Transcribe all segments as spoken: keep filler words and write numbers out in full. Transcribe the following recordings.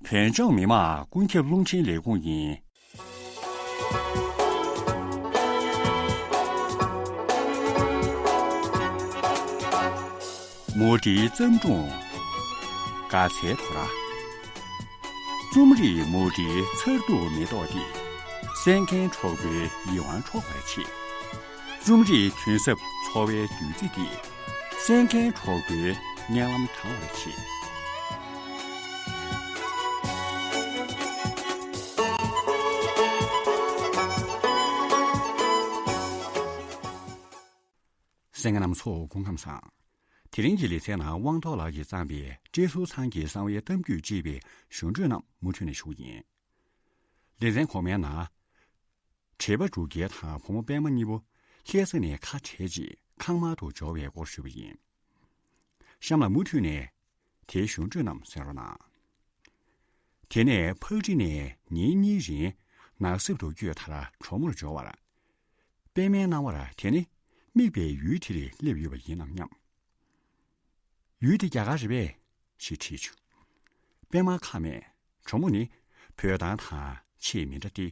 བོད་ལྗོངས་མི་དམངས་ཀུན་ཁྱབ་རླུང་འཕྲིན་ལས་ཁུངས་ཡིན། མུ་འབྲེལ་བརྩམས་སྒྲུང་། དགའ་ཚལ་དོ་ར། རྩོམ་རིག་མུ་འབྲེལ་མཚར་སྡུག་མེ་ཏོག་འདི། གསན་མཁན་གྲོགས་པོའི་ཡིད་དབང་འཕྲོག་པར་བྱེད། རྩོམ་རིག་དོན་ཟབ་འཚོ་བའི་བདུད་རྩི་འདི། གསན་མཁན་གྲོགས་པོའི་སྙན་ལམ་དྲང་བར་བྱེད། གསན་མཁན་རྣམ་ཚོ་སྐུ་ཁམས་བཟང་། དེ་རིང་གི་ལེ་ཚན་ནང་དབང་ཐོག་ལགས་ཀྱིས་བརྩམས་པའི་བཀྲས་ཟུར་ཚང་གི་གསང་བའི་གཏམ་རྒྱུད་ཅེས་པའི་གཞུང་འགྲོས་རྣམས་མུ་མཐུད་ནས་ཞུ་གི་ཡིན། ལེ་ཚན་གོང་མའི་ནང་། བྲེལ་བ་འབྲུག་རྒྱལ་དང་བུ་མོ་པད་མ་གཉིས་པོ་ལྷ་ས་ནས་ཁ་བྲལ་རྗེས་ཁང་དམར་དུ་འབྱོར་བའི་སྐོར་ཞུས་པ་ཡིན། གཤམ་ལ་མུ་མཐུད་ནས་དེའི་གཞུང་འགྲོས་རྣམས་གསན་རོགས་གནང་། དེ་ནས་ཕག་གྲི་ནས་ཉིན་གཉིས་རིང་ནགས་གསེབ་ཏུ་བསྐྱོད་མཐར་གྲོ་མོར་འབྱོར་བར། པད་མའི་སྣང་བར་དེ་ནི་དམིགས་པའི་ཡུལ་དེ་རེད་སླེབས་ཡོད་པ་ཡིན་ནམ་སྙམ། ཡུལ་དེ་རྒྱ་གར་རེད་པས། ཞེས་དྲིས་བྱུང་། པད་མ་ཁ་མས། གྲོ་མོ་ནི་བོད་ཐང་དང་ཆེས་མི་འདྲ་སྟེ།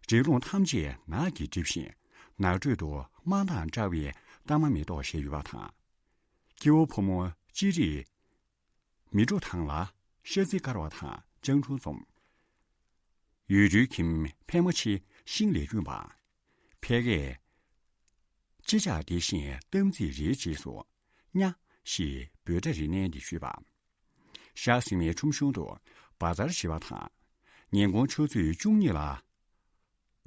རི་ཀླུང་ཐམས་ཅད་ནགས་ཀྱིས་བསྒྲིབས་ཤིང་ནགས་ཁྲོད་དུ་དམར་མདངས་བཀྲ་བའི་གཏའ་མ་མེ་ཏོག་བཞད་ཡོད་པ་དང་། སྐྱེ་བོ་ཕོ་མོ་སྤྱིར་རིགས་མི་འགྲོ་ཐང་ལ་ཤ་ཚིལ་དཀར་བ་དང་སྤྱང་གྲུང་འཛོམས། ཡུལ་གྲུའི་ཁྱིམ་ཕལ་མོ་ཆེ་ཤིང་ལས་གྱོན་པ། ཕལ་སྐད། ཅི་ལྕགས་དེ་བཞིན་གཏམ་ཚིག་རེའི་རྗེས་སུ་ཉ་ཞེས་འབོད་སྒྲ་རེ་མནན་ཏེ་ཞུས་པ། ཤར་སེང་མའི་ཁྲོམ་གཞུང་དུ་བ་ཛར་ཞེས་པ་དང་། ཉིན་གུང་ཆུ་ཚོད་བཅུ་གཉིས་ལ་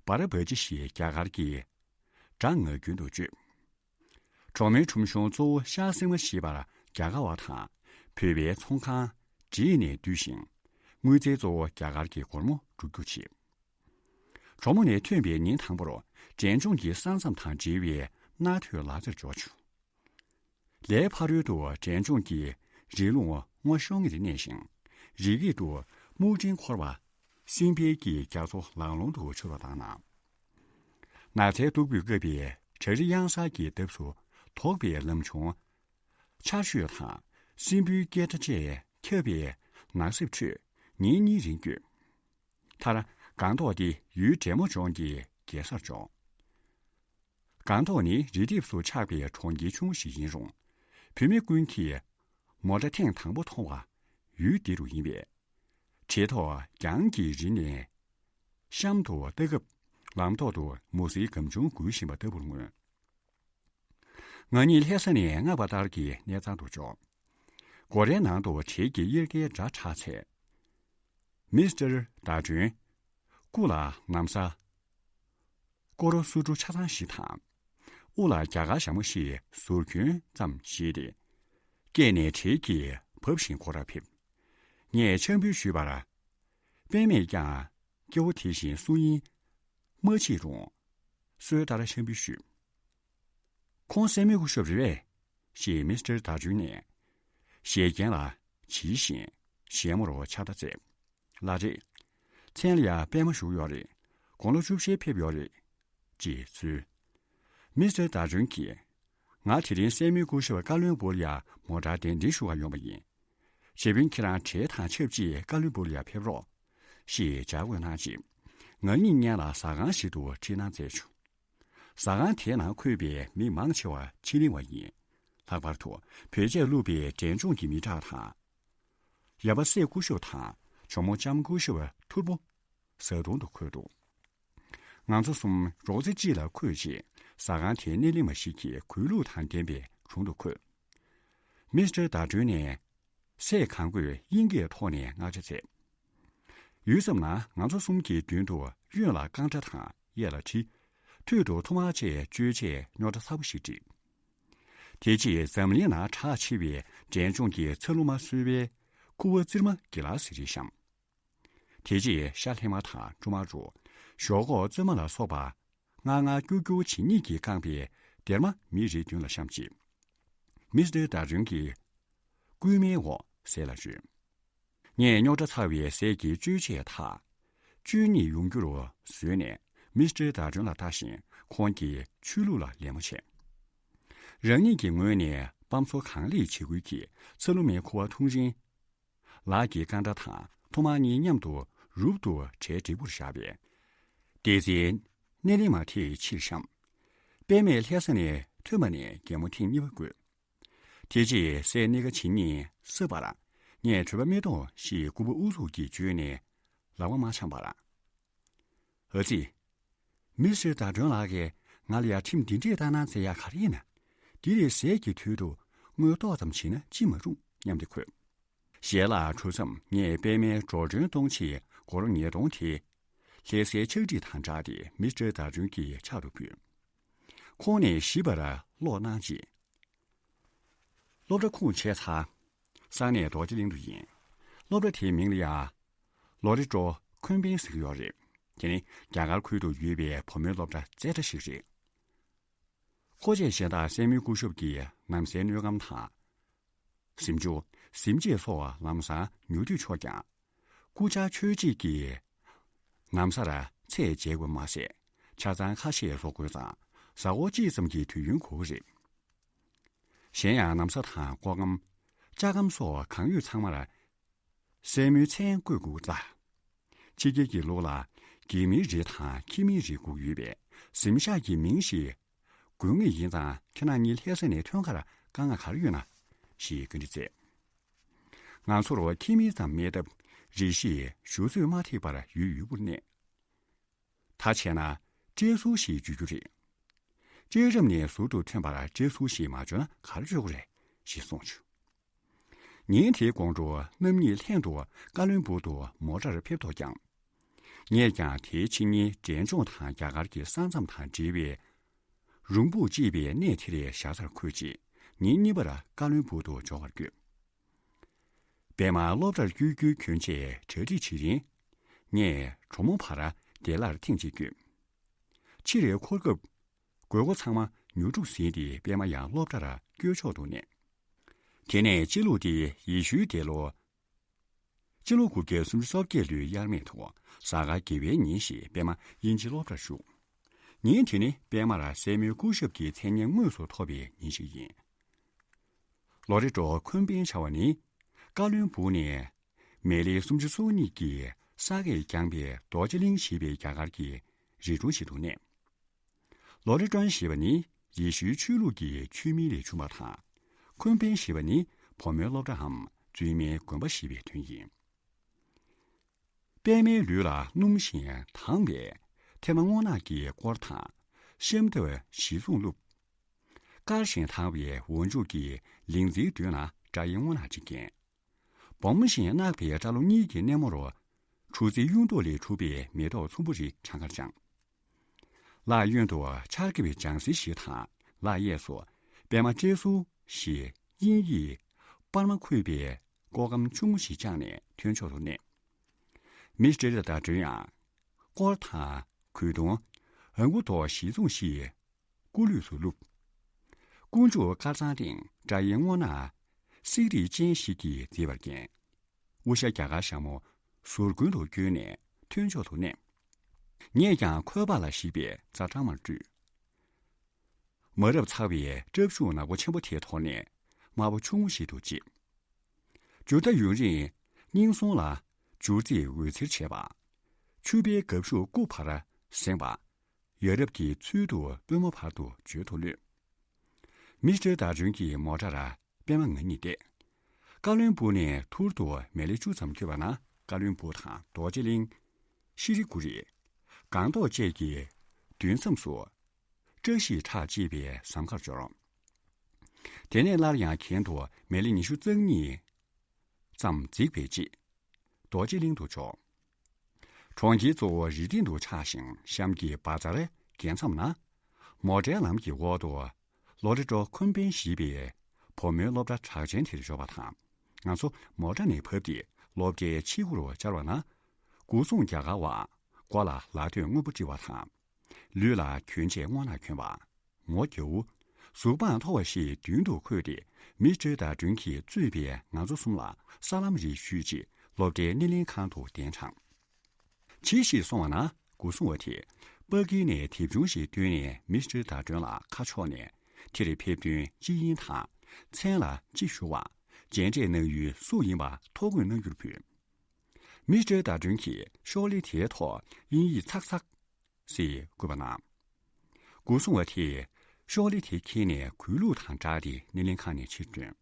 བ་ར་བ་ཇི་ཞེས་རྒྱ་གར་གྱི་སྒྲ་ངག་རྒྱུན་དུ་བརྗོད། གྲོ་མོའི་ཁྲོམ་གཞུང་གཙོ་བོ་ཤར་སེང་མ་ཞེས་པར་རྒྱ་གར་བ་དང་བོད་པའི་ཚོང་ཁང་བྲིས་ནས་བསྡུས་ཤིང་། དངུལ་རྩའི་གཙོ་བོ་རྒྱ་གར་གྱི་སྒོར་མོ་འགྲོ་རྒྱུ་བྱེད། གྲོ་མོ་ནས་ཐོན་པའི་ཉིན་དང་པོར་འབྲས་ལྗོངས་ཀྱི་ས་མཚམས་དང་འབྲེལ་བའི་གནའ་ཐོས་ལག་རྩལ་འཇོག་བྱུང་། ལའི་ཕ་རོལ་དུ་འབྲས་ལྗོངས་ཀྱི་རི་ཀླུང་སྔོ་ཤོང་ངེར་གནས་ཤིང་། རི་སྐེད་དུ་སྨུག་སྤྲིན་འཁོར་བ་སྲིན་བལ་གྱི་རྒྱ་མཚོ་ལང་ལོང་དུ་འཕྱུར་བ་དང་ན། ནགས་ཚལ་སྟུག་པོས་བཀབ་པའི་བྲག་རི་གཡང་གཟར་གྱི་འདབས་སུ་དོག་པའི་ལམ་མཆོང་། ཆར་ཞོད་དང་སྲིན་འབུའི་སྐད་སྒྲ་བཅས་ཁྱབ་པའི་ནགས་གསེབ་ཁྲོད་ཉིན་གཉིས་རིང་བསྐྱོད། མཐར་སྒང་ཏོག་དེ་ཡུལ་འབྲས་མོ་ལྗོངས་ཀྱི་རྒྱལ་སར་འཇོག། སྒང་ཏོག་ནི་རི་ལྡེབས་སུ་ཆགས་པའི་གྲོང་ཁྱེར་ཆུང་ངུ་ཞིག་ཡིན་རུང་། བོད་མི་ཀུན་གྱིས་མོ་ཊ་ཐེངས་དང་པོ་མཐོང་བ་ཡུལ་འདི་རུ་ཡིན་པས། བྲེལ་ཐོག་གྱང་གི་རི་ནས་གཤམ་དུ་ལྟ་སྐབས་ལམ་ཐོག་ཏུ་མུ་ཟེའི་སྒམ་ཆུང་འགུལ་བཞིན་པ་ལྟ་བུར་མངོན། ང་གཉིས་ལྷ་ས་ནས་མངགས་པ་ལྟར་གྱི་གནས་ཚང་དུ་འབྱོར། སྒོ་རའི་ནང་དུ་བྲེལ་གྱིས་གཡེར་ཁའི་སྒྲ་གྲགས་ཚེ། མི་སི་ཊར་ཟླ་སྒྲོན། སྐུ་ལ་ན་བཟའ། སྐོར་སུ་འབྲུ་ཆ་ཚང་ཞིག་དང་། དབུ་ལ་རྒྱ་གར་ཞྭ་མོ་ཞེས་ཟུར་གྱོན་ཙམ་བཞེས་ཏེ། སྐེད་ནས་བྲེལ་གྱིས་བབས་ཤིང་སྒོ་ར་ཕེབས། ངས་ཕྱག་འབུལ་ཞུས་པར། པདྨས་ཀྱང་སྐྱེ་བོ་དེ་བཞིན་སུ་ཡིན་མ་ཕྱེས་རུང་། སྲོལ་ལྟར་ཕྱག་འབུལ་ཞུས། ཁོང་སྲས་མོའི་སྐུ་ཞབས་རེད་པས། ཞེས་མི་སི་ཊར་ཟླ་སྒྲོན་ནས་ཞལ་རྒྱན་ལ་ཇི་བཞིན་ཞལ་མོར་ཕྱག་བརྡ་སྩལ། ལགས་རེད། མཚན་ལ་ཡང་པད་མ་ཞུགས་ཡོད་རེད། དགུང་ལོ་བཅུ་བཞི་ཕེབས་ཡོད་རེད། ཅེས་གསོལ། མི་སི་ཊར་ཟླ་སྒྲོན་གྱིས། ང་དེ་རིང་སྲས་མོའི་སྐུ་ཞབས་ཀ་ལོན་སྦུག་ལ་ཡ་མོ་ཊ་གདན་འདྲེན་ཞུ་བར་ཡོང་བ་ཡིན། གཞས་དཔོན་ཁྱེད་རང་གྲལ་དང་ཆབས་ཅིག་ཀ་ལོན་སྦུག་ལ་ཡ་ཕེབས་རོགས། ཞེས་ལྗགས་འགོད་གནང་རྗེས། ང་གཉིས་མཉམ་ལ་ཟ་ཁང་ཞིག་ཏུ་ཁྲིད་གནང་མཛད་བྱུང་། ཟ་ཁང་དེའི་ནང་འཁོད་པའི་མི་མང་ཆེ་བ་ཕྱི་གླིང་བ་ཡིན། ལྷག་པར་དུ་བོད་ཆས་བཀླུབས་པའི་འབྲས་ལྗོངས་ཀྱི་མི་དྲག་དང་། ཡབ་པ་སྲས་སྐུ་ཞབས་དང་ཇོ་མོ་ལྕམ་སྐུ་ཞབས་ཐུར་པོ་བཟའ་བཏུང་དུ་འཁོད་འདུག། ང་ཚོ་གསུམ་རོགས་རྩེ་གཅིག་ལ་འཁོད་རྗེས། ཟ་ཁང་དེའི་སྣེ་ལེན་པ་ཞིག་གིས་གུས་ལུགས་དང་ལྡན་པའི་དྲུང་དུ་འཁོད། མི་སི་ཊར་ཟླ་སྒྲོན་ནས་སྲས་གང་དགོས་དབྱིན་སྐད་ཐོག་ནས་མངགས་ཆ་མཛད། ཡུལ་ཙམ་ན་ང་ཚོ་གསུམ་གྱི་མདུན་དུ་གཡོན་ལ་རྐང་སྒྲ་དང་གཡས་ལ་གྲི། ཐོད་དུ་ཐུར་མ་བཅས་གཅོད་ཆས་རྙོག་དྲ་ཚ་པོ་ཞིག་བསྒྲིགས། དེ་རྗེས་འཛམ་གླིང་ན་གྲགས་ཆེ་བའི་འབྲས་ལྗོངས་ཀྱི་ཚ་ལུ་མ་བཟོ་བའི་ཁུ་བ་ཙིར་མ་གི་ལ་སི་རེ་བཤམས། དེ་རྗེས་ཤ་ལྷེ་མ་དང་ཀྲུ་མ་རུ། ཞོག་ཁོག་བཙོན་མ་ལ་སོགས་པ་ལྔ་ལྔ་ཀྱུ་ཀྱུ་བྱེ་སྙེད་ཀྱིས་བཀང་པའི་སྡེར་མ་མི་རེའི་མདུན་ལ་བཤམས་རྗེས། མི་སི་ཊར་ཟླ་སྒྲོན་གྱིས་སྐུལ་མའི་འོག་ཟས་ལ་བཞོན། ངས་རྙོག་དྲ་ཚ་བའི་ཟས་ཀྱི་གཅོད་ཆས་དག་གཅོད་ནི་ཡོང་རྒྱུར་བཟོས་ནས་མི་སི་ཊར་ཟླ་སྒྲོན་ལ་ལྟ་བཞིན་ཁོང་གི་ཆོས་ལུགས་ལ་ལད་མོ་བྱས། རང་ཉིད་ཀྱི་ངོས་ནས་སྤམ་སོ་གང་ལེགས་བྱེད་ཁུལ་གྱིས་ཚ་ལུ་མའི་ཁུ་བ་འཐུང་རིང་། ལག་གི་རྐང་སྒྲ་དང་ ཐོག་མར་གཉིས་མཉམ་དུ་རུབ་ཏུ་གྲལ་འགྲིག་པོར་བཞག་པས། བལྟས་ཚེ་སྣེ་ལེན་མ་ཐེག་ཕྱིར་བཤམས། པད་མས་ལྷ་ས་ནས་ཐོན་པ་ནས་གད་མོ་ཐེངས་གཉིས་པ་དགོད། དེ་རྗེས་སའི་སྣེ་ཁ་ཇི་སྙེད་བསགས་པར། ངས་གྲོད་པ་མི་གཏོང་ཞེས་སྐུད་པ་ཨུ་ཚུགས་ཀྱིས་བརྗོད་ནས་ལག་པ་མ་འཆང་བར། ཨ་ཙི། མི་སེར་ཟླ་སྒྲོན་ལགས་ཀྱིས་ང་ལ་ཡ་ཁྲིམས་འདི་འདྲས་བཏང་གནང་མཛད་ཡག་ག་རེ་ཡིན་ན། འདི་ལས་ཟས་ཀྱི་དུས་དུ་དངུལ་ཏོག་ཙམ་བྱིན་ན་ཅི་མ་རུང་སྙམ་སྟེ་འཁོད། ཞལ་ལག་གྲུ་མཚམས་ངས་པད་མའི་འགྲོ་གྲོན་གཏོང་ཆེད་སྒོར་ཉིས་སྟོང་དེ། ལྷ་སའི་ཕྱག་བྲིས་དང་སྦྲགས་ཏེ་མི་སེར་ཟླ་སྒྲོན་གྱི་ཕྱག་ཏུ་ཕུལ། ཁོང་ནས་ཞིབ་པར་ཀློག་གནང་རྗེས། སློབ་གྲྭ་ཁུངས་བྱས་ཚར། ས་གནས་རྡོ་རྗེ་གླིང་དུ་ཡིན། སློབ་གྲྭ་དེའི་མིང་ལ་ཡ། ལོ་རི་ཀྲོ་ཁོན་པིན་ཟེར་གྱི་ཡོད་རེད། དེ་ནི་རྒྱ་གར་ཁུལ་དུ་ཡོད་པའི་བུ་མོའི་སློབ་གྲྭ་རྩེ་གྲ་ཞིག་རེད། མཁོ་ཆས་གཞན་དག་སེན་མོའི་སྐུ་ཞབས་ཀྱི་ན་བཟའི་དངོས་ཁང་དང་། གཟིམ་ཆུང་། གཟིམ་ཆས་སོགས་ལམ་སང་ཉོ་སྡུད་ཆོག་ཀྱང་། སྐུ་བཅར་ཆོས་བྱེད་ཀྱིས་ན་བཟའ་ར་ཚད་འཇལ་དགོས་མ་ཟད། ཆ་ཚང་ཁ་ཤས་བཟོ་དགོས་ཙང་གཟའ་འཁོར་གཅིག་ཙམ་གྱི་དུས་ཡུན་འགོར་གྱི་རེད། གཞན་ཡང་ན་བཟའ་དང་སྐོར་སྒམ། ལྕགས་སྒམ་སོགས་གང་ཡོད་ཚང་མར་སེན་མོའི་མཚན་བཀོད་དགོས་ཙང་། ཕྱི་རྒྱལ་གྱི་ལུགས་ལ་རྒྱལ་མིའི་རིགས་དང་ཁྱིམ་མིའི་རིགས་དགོས་ཡོད་པས་གཟིམ་ཤག་གི་མིང་ཞིག་དགོས་ངེས་ཡིན་ཙང་ཁྱེད་རང་གཉིས་ལྷ་ས་ནས་ཐོན་ཁར་དཀའ་ངལ་ག་རེ་ཡོད་ན་ཞེས་བཀའ་འདྲི་མཛད། ང་ཚོར་ཁྱིམ་མི་ཙམ་མེད་སྟབས་རེ་ཞིག་ཞུ་ཚོད་མ་ཐིག་པར་ཡུལ་ཡུལ་པོར་གནས། ད་བྱས་ན་སྤྲེལ་ཟུར་ཞེས་བརྗོད་རྒྱུ་རེད། སྤྲེལ་རབས་ནས་ཟུར་དུ་ཐོན་པར་སྤྲེལ་ཟུར་ཞེས་མ་བརྗོད་ན་ག་རེ་བརྗོད་དགོས་རེད་ཞེས་གསུངས་བྱུང་། ཉིན་དེའི་དགོང་དྲོ་རྣམ་གཉིས་ལྷན་དུ་ཀ་ལོན་སྦུག་ཏུ་མོ་ཊར་ཕེབས་ཐོག་བསྐྱངས། ངས་ཀྱང་དེའི་ཕྱི་ཉིན་འབྲས་ལྗོངས་དང་རྒྱ་གར་གྱི་ས་མཚམས་དང་འབྲེལ་བའི་རུམ་བུ་གཅིག་པའི་གནས་དེ་ལས་ཞག་ཚར་འཁོད་རྗེས་ཉིན་གཉིས་པར་ཀ་ལོན་སྦུག་ཏུ་འབྱོར་བར་བསྐྱོད། པད་མ་སློབ་གྲྭར་བསྐྱོད་རྒྱུའི་གྱོན་ཆས་གྲ་སྒྲིག་བྱེད་རིང་། ངས་གྲོགས་མོ་བར་བདེ་སླར་ཐེངས་གཅིག་བསྐྱོད། ཕྱིར་འཁོར་སྐབས། དགོས་མཁོ་ཚང་མ་ཉོ་སྒྲུབ་ཟིན་ཏེ་པད་མ་ཡང་སློབ་གྲྭར་བསྐྱོད་ཆོག་ཏུ་གནས། དེ་ནས་སྤྱི་ལོ་དེ་ཡེ་ཤུའི་འདས་ལོ། སྤྱི་ལོ་དགུ་བརྒྱ་སུམ་ཅུ་སོ་བརྒྱད་ལོའི་དབྱར་སྨད་དུ་གཟའ་སྐར་དགེ་བའི་ཉིན་ཞིག་པད་མ་དབྱིན་ཇི་སློབ་གྲྭར་ཞུགས། ཉིན་དེ་ནི་པད་མར་སྲས་མོའི་སྐུ་ཞབས་ཀྱི་མཚན་སྙན་དངོས་སུ་ཐོབ་པའི་ཉིན་ཞིག་ཡིན། ལོ་རེ་འགྲོ་ཁོན་པིན་བྱ་བ་ནི། ཀ་ལོན་སྦུག་ནས་མེ་ལེ་སུམ་ཅུ་སོ་གཉིས་ཀྱི་ས་ཁས་བརྐྱངས་པའི་རྡོ་རྗེ་གླིང་ཞེས་པའི་རྒྱ་གར་གྱི་རི་གྲོང་ཞིག་ཏུ་གནས། ལོ་རེ་ཀྲོན་ཞེས་པ་ནི་ཡེ་ཤུའི་ཆོས་ལུགས་ཀྱི་ཆོས་མིང་ལས་བྱུང་བ་དང་། ཁོན་པིན་ཞེས་པ་ནི་བུ་མོའི་སློབ་གྲྭའམ་བཙུན་མའི་དགོན་པ་ཞེས་པའི་དོན་ཡིན། པད་མའི་ལུས་ལ་སྣུམ་ཞིང་དྭངས་པའི་ཐེར་མ་སྔོ་ནག་གི་སྐོར་དང་། ཤམ་ཐབས་བཞི་བཟུང་བཀླུབས། དཀར་ཞིང་དྭངས་པའི་འོག་འཇུག་གི་ལིང་རྩེའི་མདུན་ལ་སྐྲ་ཡི་སྔོ་ནག་ཅིག་བརྒྱན། སྦོམ་ཞིང་གནག་པའི་སྐྲ་ལོ་གཉིས་ཀྱི་སྣེ་མོར། གྲུ་རྩི་གཡུ་མདོག་ལས་གྲུབ་པའི་མེ་ཏོག་ཚོམ་བུ་རེ་བྲང་ཁར་དཔྱངས། ལག་གཡོན་དུ་ཆར་གྱི་ལྗང་སེར་ཞིག་དང་ལག་གཡས་སུ་པད་མ་སྤྲེལ་ཟུར་ཞེས་དབྱིན་ཡིག་པར་མ་འཁོད་པའི་སྐོར་སྒམ་ཆུང་ངུ་ཞིག་བཅངས་ནས་ཐོན་ཕྱོགས་སུ་གནས། མི་སྤྲེལ་ཟླ་སྒྲོན་ཡང་། སྐོར་དང་། གོས་ཐུང་། ཨང་ཀུ་ཐོག་བཞི་བཟུང་ཞིག་སྐུ་ལུས་སུ་བླུགས། དཀོན་མཆོག་དཀར་གཙང་སྟེང་སྐྲ་ཡི་སྔོ་ནག་གསེར་རིས་ཅན་ཞིག་གིས་མཛེས་པར་བརྒྱན། དབུ་ཞྭ་རྒྱ་གར་ཞྭ་མོ་ཟུར་མགོན་དུ་བསྐྱོན་ནས་མཐུན་ཕྱོགས་སུ་གནས། ངས་ཀྱང་ཁོལ་པ་ལ་གཞིགས་པའི་རྩྭ་སྦྲང་མར་སྤྲུལ། མ་རབས་ཚ་བའི་སྐྲ་གཞུག་ནག་པོ་ཆེན་པོ་དེའི་ཐོག་ནས་དམར་པོ་ཆུང་ངུ་ཞིག་ཏུ་བརྗིད། འཇུར་རྟ་ཡུན་རིང་སྙིང་ཟོང་ལ་འཇུར་རྩིས་འོད་འཚེར་བྱེད་པ། ཕྱུ་པའི་སྒ་ཕྱུགས་སྐུ་བར་གཟེངས་པ། ཡ་རབས་ཀྱི་ཚུལ་དུ་པུས་མོ་བར་དུ་བརྗོད་དུ་གློད། མི་སྤྲེལ་ཟླ་སྒྲོན་གྱི་མོ་ཊར་པད་མ་ང་གཉིས་བསྡད། ཀ་ལོན་སྦུག་ནས་ཐུར་དུ་མེ་ལེ་བཅུ་ཙམ་བསྐྱོད་པ་ན་ཀ་ལོན་སྦུག་དང་རྡོ་རྗེ་གླིང་། ཤི་རི་གུ་རི། སྒང་ཏོག་བཅས་ཀྱི་མདུན་མཚམས་སུ། བཀྲ་ཤིས་ཁྲག་ཅེས་པའི་ཟམ་ཁར་འབྱོར། དེ་ནས་སླར་ཡང་གྱེན་དུ་མེ་ལེ་ཉི་ཤུ་རྩ་གཉིས་ཙམ་འཛེགས་པའི་རྗེས། རྡོ་རྗེ་གླིང་དུ་འབྱོར། གྲོང་ཁྱེར་གཙོ་བོ་རི་སྟེང་དུ་ཆགས་ཤིང་གཤམ་གྱི་བ་ཛར་རྒྱལ་མཚམས་ན། མོ་ཊའི་ལམ་གྱི་འོག་ཏུ། ལོ་རེ་ཀྲོ་ཁོན་པེན་ཞེས་པའི་བུ་མོའི་སློབ་གྲྭ་གྲགས་ཅན་དེར་འབྱོར་བ་དང་། ང་ཚོ་མོ་ཊ་ནས་བབས་ཏེ་སློབ་གྲྭའི་ཕྱི་སྒོ་རུ་བཅར་བ་ན། སྒོ་སྲུང་རྒྱ་གར་བ། མགོ་ལ་ལག་སྟོད་སྔོན་པོ་དཀྲིས་པ་དང་། ལུས་ལ་གྱོན་ཆས་སྔོ་ནག་གྱོན་པ། ངོ་རྒྱའུ། གཟུགས་པང་མཐོ་བ་ཞིག་མདུན་དུ་འཁོད་དེ་མི་སྤྲེལ་ཟླ་སྒྲོན་གྱིས་གཙོས་པའི་ང་ཚོ་གསུམ་ལ་ས་ལམ་རེ་ཞུས་རྗེས་སློབ་གྲྭའི་སྣེ་ལེན་ཁང་དུ་གདན་དྲངས། ཇི་ཞིག་སོང་བ་ན་སྒོ་སྲུང་བ་དེས་པ་ཀི་ནས་དེབ་ཆུང་ཞིག་བཏོན་ནས་མི་སྤྲེལ་ཟླ་སྒྲོན་ལ་ཁ་ཕྱོགས་ནས་དེར་ཕེབས་དོན་ཅི་ཡིན་དང་མཚན་ལ་ཅི་ཞུ་བ། མཇལ་འཕྲད་གནང་ཡུལ་སུ་ཡིན་པ་ཐོ་འགོད་གནང་རྒྱུར་ཕུལ། མི་སི་ཊར་ཟླ་སྒྲོན་གྱིས་ཤོག་ལྷེ་དེའི་ཐོག་དབྱིན་ཡིག་ཚག་ཚག་ཟེར་བཀོད་པ་གནང་། སྒོ་སྲུང་བ་དེས་ཤོག་ལྷེ་དེ་ཁྱེར་ནས་གུས་ལུགས་དང་སྦྲགས་ཏེ་སྣེ་ལེན་ཁང་ནས་ཕྱིར་བཏོན།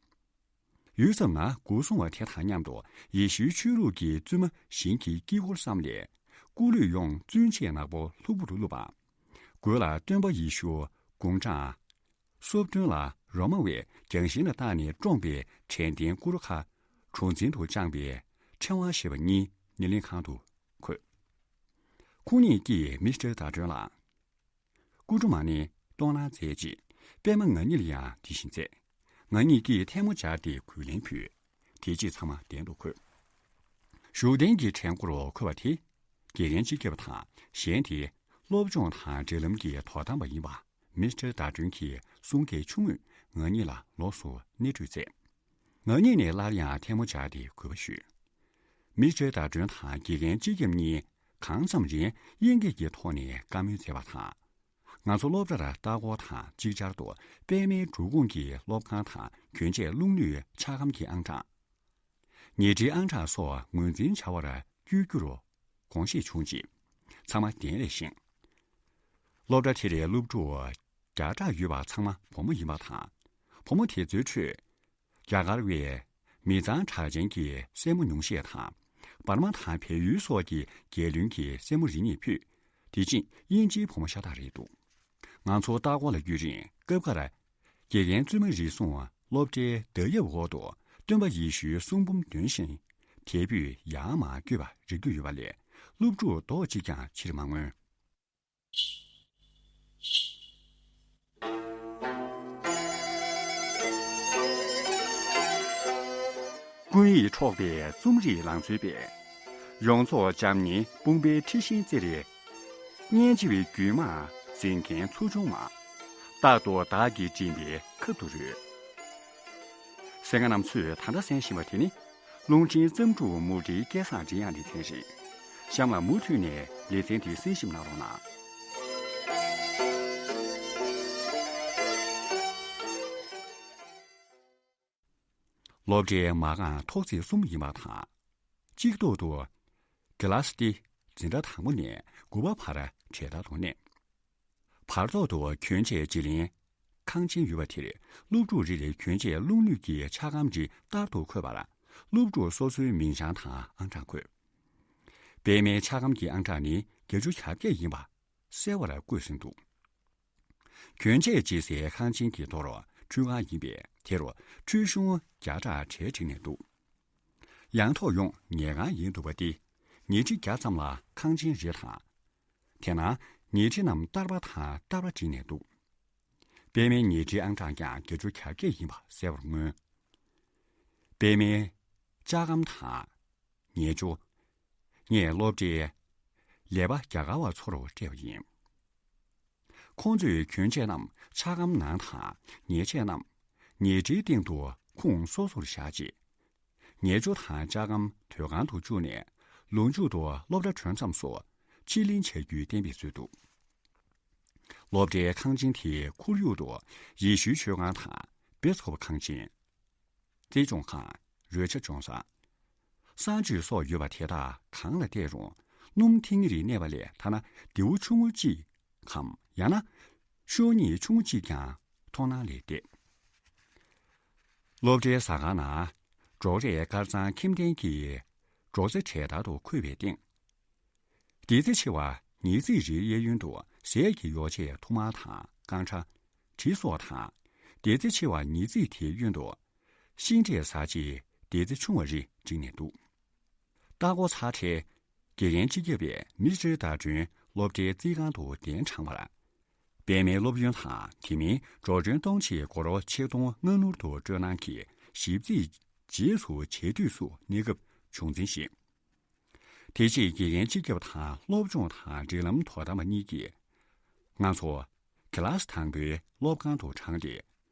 ཡུད་ཙམ་ན་སྒོ་སྲུང་བ་དེ་དང་མཉམ་དུ་ཡེ་ཤུའི་ཆོས་ལུགས་ཀྱི་བཙུན་མ་གཞན་གྱི་དཀྱིལ་འཁོར་བསམ་ལས་སྐུ་ལུས་ཡོངས་བཙུན་ཆས་ནག་པོ་ལྷུག་པོ་རུ་བླུགས་པ། མགོ་ལ་སྟོན་པ་ཡེ་ཤུ་དགུང་གྲངས་སོ་བདུན་ལ་རོ་མ་བས་རྒྱང་ཤིང་ལ་བཏགས་ནས་བཀྲོངས་པའི་དྲན་རྟེན་སྐུ་རུ་ཁ་གྲུ་འཛིན་དུ་བཅངས་པའི་ཕྲེང་བ་ཞེས་པ་གཉིས་སྣེ་ལེན་ཁང་དུ་འཁོད། ཁོང་ཉིད་ཀྱིས་མི་སི་ཊར་ཟླ་སྒྲོན་ལ། སྐུ་སྒྲུབ་མ་ཎི་གཏོང་གནང་མཛད་རྗེས་པད་མ་ང་གཉིས་ལ་ཡང་དེ་བཞིན་མཛད། ང་གཉིས་ཀྱིས་ཐལ་མོ་སྦྱར་ཏེ་གུས་ལན་ཕུལ། དེ་རྗེས་ཚང་མ་གདན་དུ་འཁོད། བཞུགས་གདན་གྱི་གྲལ་མགོར་འཁོད་པ་དེ་དགེ་རྒན་སྤྱི་ཁྱབ་དང་གཞན་དེ་སློབ་སྦྱོང་དང་འབྲེལ་ལམ་གྱི་དོ་དམ་པ་ཡིན་པ་མི་སི་ཊར་ཟླ་སྒྲོན་གྱིས་གསུང་སྐད་ཆུང་ངུས་ང་གཉིས་ལ་ལོགས་སུ་གནས་སྤོས་མཛད། ང་གཉིས་ནས་སླར་ཡང་ཐལ་མོ་སྦྱར་ཏེ་གུས་པ་ཞུས། མི་སི་ཊར་ཟླ་སྒྲོན་དང་དགེ་རྒན་སྤྱི་ཁྱབ་གཉིས་གང་འཚམ་རིང་དབྱིན་སྐད་ཀྱི་ཐོག་ནས་བཀའ་མོལ་མཛད་པ་དང་། ང་ཚོ་སློབ་གྲྭར་ལྟ་སྐོར་དང་ཅིག་ཅར་དུ་པད་མའི་འབྲུབ་ཁུང་གི་སློབ་ཁང་དང་གྱོན་ཆས་བླུགས་ནུས་འཁྱག་སྒམ་གྱི་ཨང་གྲངས། ཉལ་ཁྲིའི་ཨང་གྲངས་སོགས་ངོས་འཛིན་བྱ་བར་བསྐྱོད་རྒྱུར་དགོངས་བཞེས་བྱུང་རྗེས། ཚང་མ་གདན་ལས་བཞེངས། སློབ་གྲྭ་དེར་སློབ་ཕྲུག་བརྒྱ་ཕྲག་ཡོད་པ་ཚང་མ་བུ་མོ་ཡིན་པ་དང་། བུ་མོ་དེ་ཚོའི་ཁྲོད། རྒྱ་གར་བའི་མི་གཙང་གྲགས་ཅན་གྱི་སྲས་མོ་ཉུང་ཤས་དང་། འབར་མ་དང་བལ་ཡུལ་སོགས་ཀྱི་རྒྱལ་བློན་གྱི་སྲས་མོ་རེ་གཉིས་ཕུད། དེ་ཕྱིན་དབྱིན་ཇིའི་བུ་མོ་ཤ་སྟག་རེད་འདུག་ང་ཚོ་ལྟ་སྐོར་ལ་བསྐྱོད་རིང་སྐབས་འགར། དགེ་རྒན་བཙུན་མ་རེ་ཟུང་སློབ་གྲྭའི་བརྡ་ཡབ་འོག་ཏུ་སྟོན་པ་ཡེ་ཤུའི་གསུང་འབུམ་འདོན་བཞིན་དལ་བུས་ཡར་མར་བསྐྱོད་པ་རིག་རྒྱུ་ཡོད་པ་ལས། སློབ་ཕྲུག་རྡོག་གཅིག་ཀྱང་ཕྱིར་མ་མངོན། ཀུན་ཡིད་འཕྲོག་པའི་རྩོམ་རིག་ལང་ཚོའི་དཔལ། ཡོངས་རྫོགས་འཇམ་མཉེན་དཔུང་པའི་འཁྲི་ཤིང་རྩེར། སྙན་འཇེབས་པའི་རྒྱུད་མང་འཛིན་མཁན་ཚོགས་ཆུང་མ། རྟག་ཏུ་བདག་གིས་མགྲིན་པའི་ཁབ་ཏུ་རོལ། གསན་མཁན་རྣམ་ཚོས་ད་ལྟ་གསན་བཞིན་པ་དེ་ནི། རླུང་འཕྲིན་བརྩམས་སྒྲུང་མུ་འབྲེལ་སྐལ་བཟང་མགྲིན་དབྱངས་ལེ་ཚན་རེད། གཤམ་ལ་མུ་མཐུད་ནས་ལེ་ཚན་དེ་གསན་ཞིབ་གནང་རོགས་གནང་། སློབ་གྲྭའི་མ་རྐང་ཐོག་བརྩེགས་གསུམ་ཡིན་པ་དང་། གཅིག་ཐོག་ཏུ། ཀི་ལ་སི་སྟེ། འཛིན་གྲྭ་དང་པོ་ནས་དགུ་པ་བར་གྲལ་བསྟར་དུ་གནས། བར་ཐོག་ཏུ་གྱོན་ཆས་བརྗེ་ལེན་ཁང་ཆེན་ཡོད་པ་དེར་སློབ་ཕྲུག་རེ་རེ་གྱོན་ཆས་བླུགས་ནུས་ཀྱི་འཁྱག་སྒམ་རེ་ལྟར་དུ་འཁོད་པར། སློབ་ཕྲུག་སོ་སོའི་མིང་བྱང་དང་ཨང་གྲངས་འཁོད། པད་མའི་འཁྱག་སྒམ་གྱི་ཨང་གྲངས་ནི་བརྒྱད་ཅུ་གྱ་བརྒྱད་ཡིན་པ་གསལ་བར་བཀོད་ཟིན་འདུག་གྱོན་ཆས་བརྗེ་སའི་ཁང་ཆེན་གྱི་ཐོག་ཁྲུས་ཁང་ཡིན་པས། དེ་རུ་ཁྲུས་གཞོང་བརྒྱ་ཕྲག་གྲལ་བསྒྲིགས་ནས་འདུག་ཡང་ཐོག་ཡོང་ཉལ་ཁང་ཡིན་འདུག་པ་སྟེ། ཉལ་ཁྲི་བརྒྱ་ཙམ་ལ་ཁང་ཆེན་རེ་དང་། དེ་ན་ཉལ་ཁྲི་རྣམས་བསྟར་པ་དང་བསྟར་པ་བསྒྲིགས་ནས་འདུག་པད་མའི་ཉལ་ཁྲིའི་ཨང་གྲངས་ཀྱང་བརྒྱད་ཅུ་གྱ་བརྒྱད་ཡིན་པ་གསལ་བར་མངོན། པད་མའི་ལྕགས་སྒམ་དང་། ཉལ་ཆུ། ངས་སློབ་གྲྭའི་ལས་པ་རྒྱ་གར་བ་ཚོར་སྤྲད་པ་ཡིན། ཁོང་ཚོས་གྱོན་ཆས་རྣམས་འཁྱག་སྒམ་ནང་དང་། ཉལ་ཆས་རྣམས་ཉལ་ཁྲིའི་སྟེང་དུ་ཁུངས་སོ་སོར་བཞག་རྗེས། ཉལ་ཆུ་དང་འཁྱག་སྒམ་དོས་ཁང་དུ་བཅུག་ནས། ལོ་མཇུག་ཏུ་སློབ་གྲྭ་གྲོལ་མཚམས་སུ་ཕྱིར་ལེན་བྱ་རྒྱུའི་གཏན་འབེབས་བཟོས་འདུག་སློབ་གྲྭའི་ཁང་ཆེན་དེའི་ཁོར་ཡུག་ཏུ་ཡེ་ཤུའི་མཆོད་ཁང་དང་སྦེལ་ཀོབ་ཁང་ཆེན། རྩེད་སྦྱོང་ཁང་། རོལ་ཆ་སྦྱོང་ས། གསང་སྤྱོད་སོགས་ཡོད་པ་དེ་དག་གང་ལ་བལྟས་རུང་སྣུམ་ཐིང་ངེ་རེ་གནས་པ་ལས། ཐ་ན་རྡེའུ་ཆུང་ངུ་གཅིག་གམ། ཡང་ན་ཤོག་སྙིགས་ཆུང་ངུ་གཅིག་ཀྱང་མཐོང་སྣང་ལས་འདས། སློབ་གྲྭའི་ཟ་ཁང་ནང་སྒྲོག་རས་དཀར་གཙང་ཁེམ་ལྡན་གྱི་སྒྲོག་རྩེ་གྲལ་ལྟར་དུ་འཁོད་པའི་སྟེང་། ལྡེ་རྩེ་ཆེ་བ་ཉིས་བརྩེགས་རེའི་གཡས་གཡོན་དུ་ཟས་ཀྱི་ཡོ་བྱད་ཐུར་མ་དང་རྐང་ཁྲ། གྲི་སོགས་དང་། ལྡེ་རྩེ་ཆེ་བ་ཉིས་བརྩེགས་དེའི་གཡོན་དུ་ཤིང་འབྲས་ཟ་ཆེད་ལྡེ་རྩེ་ཆུང་བ་རེ་བསྒྲིགས་ནས་འདུག་ལྟ་སྐོར་ཚར་འཕྲལ། དགེ་རྒན་སྤྱི་ཁྱབ་པས་མི་སི་ཊར་ཟླ་སྒྲོན་སློབ་གྲྭའི་རྩིས་ཁང་དུ་གདན་དྲངས་པར། པད་མའི་སློབ་ཡོན་དང་དེ་མིན་འགྲོ་གྲོན་གཏོང་ཆེད་སྒོར་ཆིག་སྟོང་སྔ་སྣུར་དུ་སྤྲོད་གནང་གིས་ཞིབ་རྩིས་རྗེས་སུ་བྱེད་དུས་སུ་གནས་སྐབས་བྱུང་འཛིན་ཞིང་། དེ་རྗེས་དགེ་རྒན་སྤྱི་ཁྱབ་དང་སློབ་སྦྱོང་དང་འབྲེལ་ལམ་དོ་དམ་པ་གཉིས་ཀྱིས། ང་ཚོ་ཀི་ལ་སི་དང་པོའི་སློབ་ཁང་དུ་དྲངས་ཏེ།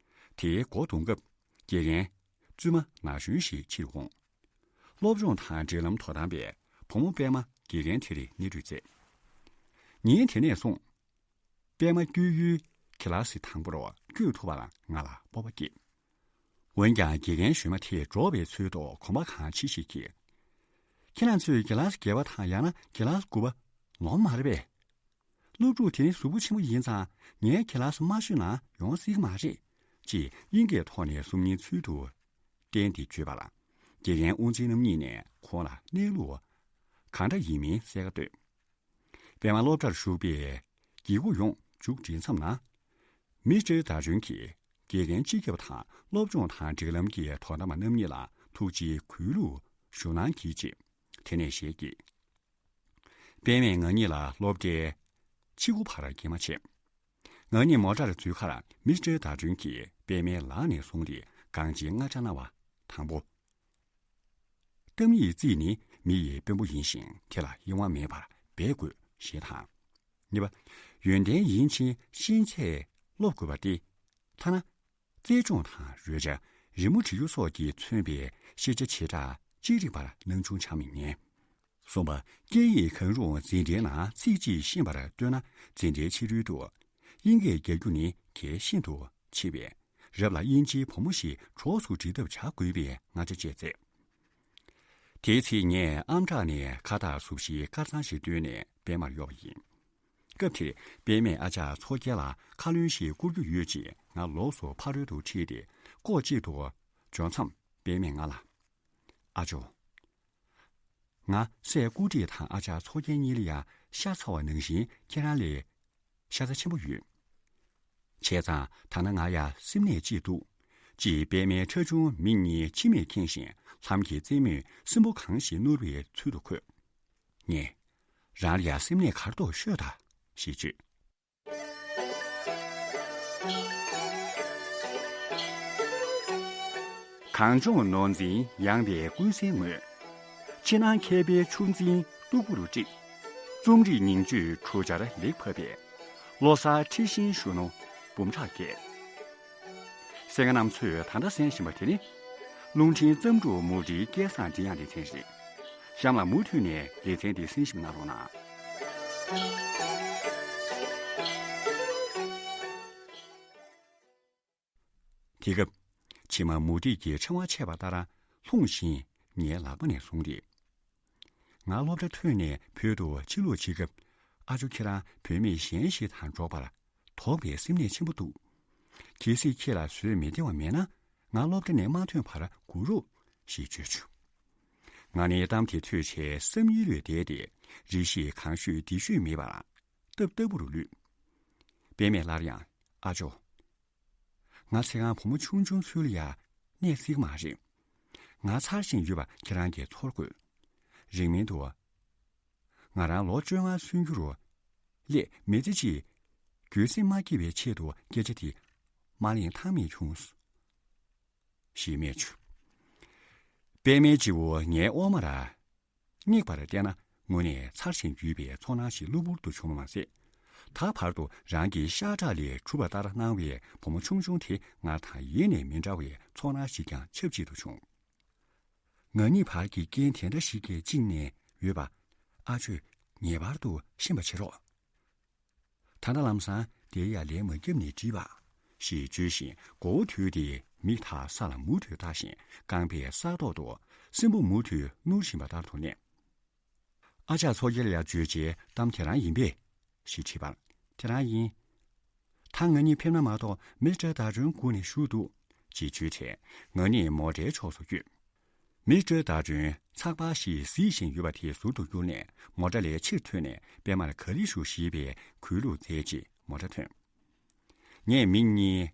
དེའི་འགོ་རྡུང་སྐབས་དགེ་རྒན་བཙུན་མ་ན་གཞོན་ཞིག་ཕྱིར་འོང་། སློབ་སྦྱོང་དང་འབྲེལ་ལམ་དོ་དམ་པས་བུ་མོ་པད་མ་དགེ་རྒན་དེར་སྣེ་ཁྲིད་མཛད། ཉིན་དེ་ནས་བཟུང་། པད་མ་བསྐྱོད་ཡུལ་ཁི་ལ་སི་དང་པོར་བསྐྱོད་ཐུབ་པར་ང་ལ་སྤོབས་པ་སྐྱེས། འོན་ཀྱང་དགེ་རྒན་གཞོན་མ་དེས་འབྲོག་པའི་ཚུལ་དུ་གོམ་པ་གང་ཕྱིས་ཤིག་གིས། ཁྱེད་རང་ཚོས་ཀི་ལ་སི་བརྒྱད་པ་དང་ཡང་ན་ཀི་ལ་སི་དགུ་པ་ལོངས་མ་རེད་པས། སློབ་ཕྲུག་དེ་ནི་གཟུགས་པོ་ཆེན་པོ་ཡིན་ཙང་ངའི་ཀི་ལ་སི་མ་ཤོད་ན་ཡོང་སྲིད་ཀྱི་མ་རེད། ཅེས་དབྱིན་སྐད་ཐོག་ནས་གཟུགས་བརྙན་ཚུལ་དུ་བསྟན་ཏེ་བརྗོད་པ་ལ། དགེ་རྒན་དབུ་འཛིན་རྣམ་གཉིས་ནས་ཁོང་ལ་གནས་ལུགས་གང་འདྲ་ཡིན་མིན་གསལ་ཁ་བཏོད། པད་མ་སློབ་གྲྭར་ཞུགས་པའི་བརྒྱུད་སྐུར་ཡོང་མཇུག་སྒྲིལ་མཚམས་ན། མི་སི་ཊར་ཟླ་སྒྲོན་གྱིས་དགེ་རྒན་སྤྱི་ཁྱབ་དང་སློབ་སྦྱོང་དང་སྒྲིག་ལམ་གྱི་དོ་དམ་པ་རྣམ་གཉིས་ལ་ཐུགས་རྗེའི་གུས་ལུགས་ཞུ་གནང་གྱིས་ཅེས་དེ་ནས་ཞལ་གྱིས། པད་མས་ང་གཉིས་ལ་སློབ་གྲྭའི་ཕྱི་སྒོ་བར་སྐྱེལ་མ་བྱས། ང་གཉིས་མོ་ཊར་འཛུལ་ཁར་མི་སི་ཊར་ཟླ་སྒྲོན་གྱིས་པད་མའི་ལག་ནས་བཟུང་སྟེ་གང་ཅིའི་ངར་སྐྲག་གནང་བ། དང་པོ། གཏམ་ཡིག་རྩིས་ནི་མི་ཡི་དཔོན་པོ་ཡིན་ཞིང་དེ་ལ་གཡེང་བ་མེད་པར་འབད་དགོས་ཞེས་དང་། གཉིས་པ། ཡོན་ཏན་ཡིན་ཕྱིན་ཤེས་ཚད་སློབ་དགོས་པ་སྟེ། ཐ་ན། རྩལ་སྦྱོང་དང་རོལ་ཆ། རི་མོ་བྲིས་རྒྱུ་སོགས་ཀྱིས་མཚོན་པའི་ཤེས་བྱ་བྱེ་བྲག་ཅི་རིགས་པར་སྣང་ཆུང་བྱ་མི་ཉན། གསུམ་པ། སྐད་ཡིག་གང་རུང་འཛིན་གྲྭའི་ནང་ཚིག་གཅིག་ཤེས་པར་ལྟོས་ན། འཛིན་གྲྭའི་ཕྱི་རོལ་དུ་དབྱིན་སྐད་རྒྱག་རྒྱུ་ནི་གལ་ཤིན་ཏུ་ཆེ་བས། རབ་ལ་དབྱིན་ཇིའི་བུ་མོ་ཞིག་གྲོགས་སུ་འགྲིག་ཐབས་བྱ་དགོས་པའི་ངར་ཆ་བཅས་མཛད། དེའི་ཚེ་ངས་ཨམ་ཕྲག་ནས་ཁ་བཏགས་གཟུགས་གཞིའི་དཀར་གཙང་ཞིག་བཏོན་ནས་པད་མར་གཡོགས་པ་ཡིན། སྐབས་དེར་པད་མས་ཨ་ཅག་མཚོ་རྒྱལ་ལ་ཁ་ལོན་ཞིག་བསྐུར་རྒྱུ་ཡོད་ཅེས་ང་ལོགས་སུ་ཕ་རོལ་ཏུ་ཁྲིད་དེ་ལྐོག་གཅིག་ཏུ་འབྱོར་མཚམས། པད་མས་ང་ལ། ཨ་ཇོ། ང་སྲས་ཀུ་ཀྲི་དང་ཨ་ཅག་མཚོ་རྒྱལ་གཉིས་ལ་ཡང་ཤ་ཚ་བ་ནང་བཞིན་ཁྱེད་རང་ལས་ཤ་ཚ་ཆེན་པོ་ཡོད། བྱས་ཙང་ད་ནི་ང་ཡང་སེམས་ནད་ཅིག་འདུག་ཅེས་པད་མའི་ཁྲ་ཆུང་མིག་གཉིས་མཆི་མས་ཁེངས་ཤིང་ལྷམ་གྱི་རྩེ་མོས་སྲིན་པོ་གང་ཞིག་བསྣུར་བའི་ཚུལ་དུ་འཁོད། ངས། རང་ལ་ཡང་སེམས་ནད་ག་རེ་འདུག་ཤོད་དང་། ཞེས་བརྗོད། གངས་ལྗོངས་ནོར་འཛིན་ཡངས་པའི་ཀུན་གསལ་ངོས། ཕྱི་ནང་མཁས་པའི་ཆུ་འཛིན་སྟུག་པོར་དཀྲིས། རྩོམ་རིག་ཉིང་བཅུད་གྲུ་ཆར་ལེགས་ཕབ་པའི། བློ་གསར་འཁྲི་ཤིང་གཞོན་ནུ་འབུམ་ཕྲག་བརྒྱད། གསན་མཁན་རྣམ་ཚོས་ད་ལྟ་གསན་བཞིན་པ་དེ་ནི། རླུང་འཕྲིན་བརྩམས་སྒྲུག་མུ་འབྲེལ་སྐལ་བཟང་མགྲིན་དབྱངས་ལེ་ཚན་རེད། གཤམ་ལ་མུ་མཐུད་ནས་ལེ་ཚན་འདི་གསན་ཞིབ་གནང་རོགས་གནང་། དེ་སྐབས། མཆི་མ་མུ་ཏིག་གི་ཕྲེང་བ་ཆད་པ་ལྟར་ལྷུང་བཞིན་ངའི་ལག་པ་ནས་བཟུང་སྟེ། ང་སློབ་གྲྭ་ཐོན་ནས་བོད་དུ་ཕྱིར་ལོག་བྱེད་སྐབས། ཨ་ཇོ་ཁྱེད་རང་བུད་མེད་གཞན་ཞིག་དང་འགྲོགས་པར་དོགས་པའི་སེམས་ནད་ཆེན་པོ་འདུག་གལ་སྲིད་ཁྱེད་ལ་བཟོད་མི་བདེ་བ་མེད་ན། ང་སློབ་གྲྭ་ནས་མ་ཐོན་བར་སྒུག་རོགས་ཞེས་བརྗོད་བྱུང་། ང་ནི་གཏམ་དེ་ཐོས་བྱས་བསམ་ཡུལ་ལས་འདས་ཏེ་རེ་ཞིག་གང་ཤོད་འདི་ཤོད་མེད་པར་སྟབས་སྟབས་པོར་ལུས། པད་མས་སླར་ཡང་། ཨ་ཇོ། ང་ཚེ་གང་བུ་མོ་ཆུང་ཆུང་ཚུལ་ལ་ཡང་གནས་སྲིད་མ་རེད། ང་ཚར་བཞིན་ཡོད་པ་ཁྱེད་རང་གིས་ཚོར་དགོས། རིང་མིན་དུ། ང་རང་ལོ་བཅོ་ལྔ་སོན་རྒྱུ་རུ། སླད་མི་ཚེ་གཅིག་རྒྱུན་སེམས་མ་སྐྱིད་པའི་ཆེད་དུ་སྐད་ཆ་དེ་མ་གླེང་ཐབས་མེད་བྱུང་། ཞེས་སྨྲས་བྱུང་། པད་མའི་སྤྱི་བོ་ངའི་འོག་མ་ར། སྙེག་པར་བལྟས་ན་དངོས་གནས་ཚར་ཞིང་རྒྱུས་པའི་ཚོར་སྣང་ཞིག་གློ་བུར་དུ་བྱུང་བ་མ་ཟད། ད་བར་དུ་རང་གི་ཤ་ཁྲག་ལས་གྲུབ་པ་ལྟར་སྣང་བའི་བུ་མོ་ཆུང་ཆུང་དེ་སྔར་དང་ཡེ་ནས་མི་འདྲ་བའི་ཚོར་སྣང་ཞིག་ཀྱང་ཆབས་ཅིག་ཏུ་བྱུང་། ང་གཉིས་བར་གྱི་རྐྱེན་དེ་འདྲ་ཞིག་གིས་བཅིངས་ནས་ཡོད་པ། ཨ་ཇོས་ངེས་པར་དུ་ཤེས་པ་བྱེད་རོགས། ད་ལྟ་ལམ་སང་དེ་ཡར་ལན་མ་བརྒྱབ་ནས་འགྲིག་པ། ཞེས་བརྗོད་བཞིན་མགོ་བོ་དུད་དེ་མིག་མཐའ་ས་ལ་མུ་མཐུད་ལྟ་བཞིན་རྐང་པའི་ས་ཐོག་ཏུ་སྲིན་པོ་མུ་མཐུད་བསྣུར་བཞིན་པ་ལྟར་དུ་གནས། ཨ་ཅག་མཚོ་རྒྱལ་ལ་ཡར་བརྗོད་བྱའི་གཏམ་དེ་རང་ཡིན་པས། ཞེས་དྲིས་པར། དེ་རང་ཡིན། ད་ང་གཉིས་ཕེབས་ན་མ་གཏོགས་མི་སི་ཊར་ཟླ་སྒྲོན་སྒུག་ནས་བཞུགས་འདུག་ཅེས་བརྗོད་དེ་ང་གཉིས་མོ་ཊའི་ཕྱོགས་སུ་བསྐྱོད། མི་སི་ཊར་ཟླ་སྒྲོན་ཚགས་པར་ཞིག་གཟིགས་བཞིན་ཡོད་པ་དེ་ཟུར་དུ་བསྐྱུར་ནས་མོ་ཊ་ལས་ཕྱིར་ཐོན་ནས་པད་མར་ག་ལེར་བཞུགས་ཞེས་པའི་གུས་ལུགས་མཛད་རྗེས་མོ་ཊ་ཐོན། ངས་མིག་གཉིས་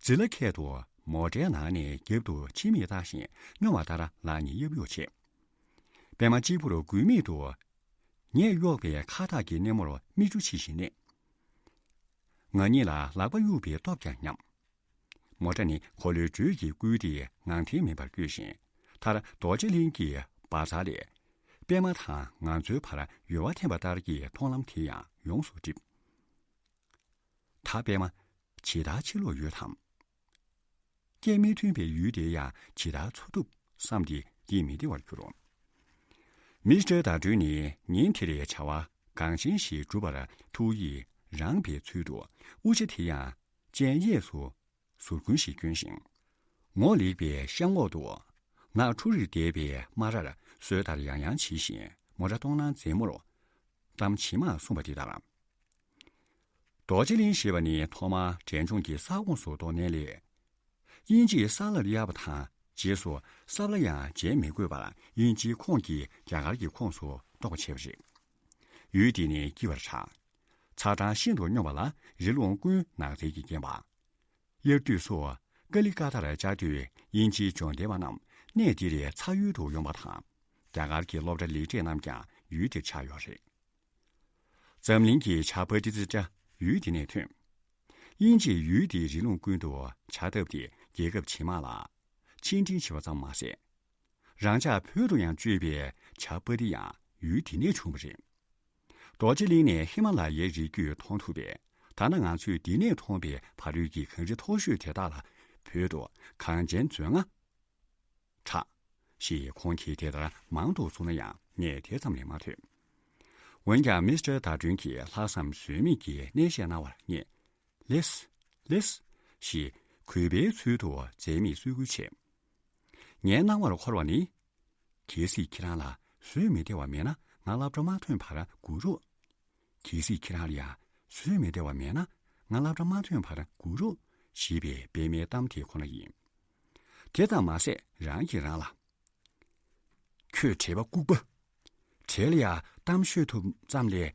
རྫི་ལ་ཁད་དུ་མོ་ཊའི་ནང་ནས་རྒྱབ་ཏུ་ཕྱི་མིག་ལྟ་བཞིན་སྨྱོ་བ་ལྟར་ལག་གཉིས་གཡབ་གཡུག་བྱས། པད་མ་གཅིག་པུར་དགོས་མེད་དུ་ངས་གཡོགས་པའི་ཁ་བཏགས་ཀྱི་སྣེ་མོར་མིག་ཆུ་ཕྱིས་ཤིང་གནས། ང་གཉིས་ལ་ལག་པ་གཡུག་པའི་སྟོབས་ཀྱང་ཉམས། མོ་ཊ་ནི་འཁོར་ལོའི་འགྲོས་ཀྱིས་བསྐུལ་ཏེ་ངང་འཐེན་མེད་པར་བསྐྱོད་ཅིང་མཐར་རྡོ་རྗེ་གླིང་གི་བ་ཛར་ལས་པད་མ་དང་ང་ཚོའི་བར་ཡོལ་བ་འཐེན་པ་ལྟར་གྱི་མཐོང་ལམ་དེ་ཡང་ཡོངས་སུ་བསྒྲིབས། ད་པད་མ་ཇི་ལྟར་ཕྱིར་ལོག་ཡོད་དམ། སྐད་མི་ཐོན་པའི་ཡུལ་དེ་ཡང་ཇི་ལྟར་འཚོ་ཐུབ་བསམ་སྟེ་ཡིད་མི་བདེ་བར་གྱུར། མི་སི་ཊར་ཟླ་སྒྲོན་ནི་ཉིན་དེར་བྱ་བ་འགངས་ཆེན་ཞིག་སྒྲུབ་པར་ཐུགས་ཡིད་རངས་པའི་ཚུལ་དུ་དབུ་ཞྭ་དེ་ཡང་སྤྱན་གཡས་སུ་ཟུར་བཀོན་ཞིག་གྱོན་ཞིང་། ངོ་ལེགས་པའི་ཤ་ངོགས་དུ་ནག་ཁྲུ་རིར་བསྡད་པའི་སྨ་རར་ སྲོལ་ལྟར་ཡང་ཡང་བྱེད་བཞིན་མོ་ཊ་གཏོང་ན་མཛེས་མོར་གཏམ་ཇི་མ་གསུངས་པ་འདི་ལྟར། རྡོ་རྗེ་གླིང་ཞེས་པ་ནི་ཐོག་མར་འབྲས་ལྗོངས་ཀྱི་ས་ཁོངས་སུ་གཏོགས་ནས་ལས། དབྱིན་ཇིའི་ས་ལར་གཡར་བ་དང་རྗེས་སུ་ས་ལ་ཡང་མཇལ་མི་དགོས་པར་དབྱིན་ཇིའི་ཁོངས་ཀྱི་རྒྱ་གར་གྱི་ཁོངས་སུ་གཏོགས་པ་བྱས་པ་རེད། ཡུལ་འདི་ནི་སྐྱིད་པར་གྲགས། ཚ་གྲང་ཤིན་ཏུ་སྙོམས་པ་ལ་རི་ཀླུང་ཀུན་ནགས་ཚལ་གྱིས་བརྒྱན་པ། དབྱར་དུས་སུ་ཀ་ལི་ཀ་ཐར་བཅའ་སྡོད་དབྱིན་ཇིའི་འབྱོར་ལྡན་པ་རྣམས་གནས་འདི་རའི་ཚ་ཡུལ་དུ་ཡོང་པ་དང་། རྒྱ་གར་གྱི་སློབ་གྲྭ་ལེགས་གྲས་རྣམས་ཀྱང་ཡུལ་དེར་ཆགས་ཡོད་རེད། འཛམ་གླིང་གི་བྱ་པ་ཏི་ཙི་ཏྲ་ཡུལ་འདི་ནས་ཐོན། དབྱིན་ཇིས་ཡུལ་འདིའི་རི་ཀླུང་ཀུན་ཏུ་བྱ་བཏབ་སྟེ་རྒྱལ་ཁབ་ཇི་མ་ལ་ཕྱིར་འདྲེན་བྱས་པ་ཙམ་མ་ཟད། རང་ཅག་བོད་དུ་ཡང་བསྐྱོད་པའི་བྱ་པ་ཏི་ཡང་ཡུལ་འདི་ནས་བྱུང་བ་རེད། རྡོ་རྗེ་གླིང་ནས་ཧི་མ་ལ་ཡའི་རི་རྒྱུད་མཐོང་ཐུབ་པས། ད་ལྟ་ང་ཚོས་འདི་ནས་མཐོང་པའི་ཕ་རོལ་གྱི་གངས་རི་མཐོ་ཤོས་དེ་དག་ལ་བོད་དུ་གངས་ཅན་མཛོད་ལྔ་གྲགས་ཞེས་ཁོང་གིས་དེ་ལྟར་མང་དུ་གསུངས་ན་ཡང་ངས་དེ་ཙམ་ལས་མ་ཐོས། འོན་ཀྱང་མི་སི་ཊར་ཟླ་སྒྲོན་གྱིས་ལྷག་བསམ་ཟོལ་མེད་ཀྱིས་གནས་བཤད་གནང་བར་ངས། ལེས། ལེས། ཞེས་གུས་པའི་ཚུལ་དུ་མཛད་མེད་གསོལ་བསྐུལ་བྱས། ངའི་སྣང་བར་འཁོར་བ་ནི། གལ་སྲིད་ཁྱེད་རང་ལ་བཟོད་མི་བདེ་བ་མེད་ན་ང་སློབ་གྲྭ་མ་ཐོན་བར་སྒུག་རོགས། གལ་སྲིད་ཁྱེད་རང་ལ་ཡང་བཟོད་མི་བདེ་བ་མེད་ན་ང་སློབ་གྲྭ་མ་ཐོན་བར་སྒུག་རོགས་ཞེས་པའི་པད་མའི་གཏམ་དེ་ཁོ་ན་ཡིན། དེ་ཙམ་མ་ཟད་རང་གིས་རང་ལ། ཁྱོད་བྲེལ་བ་ལྐུགས་པ། བྲེལ་ཡ་གཏམ་ཤོད་ཐུབ་ཙམ་ལས་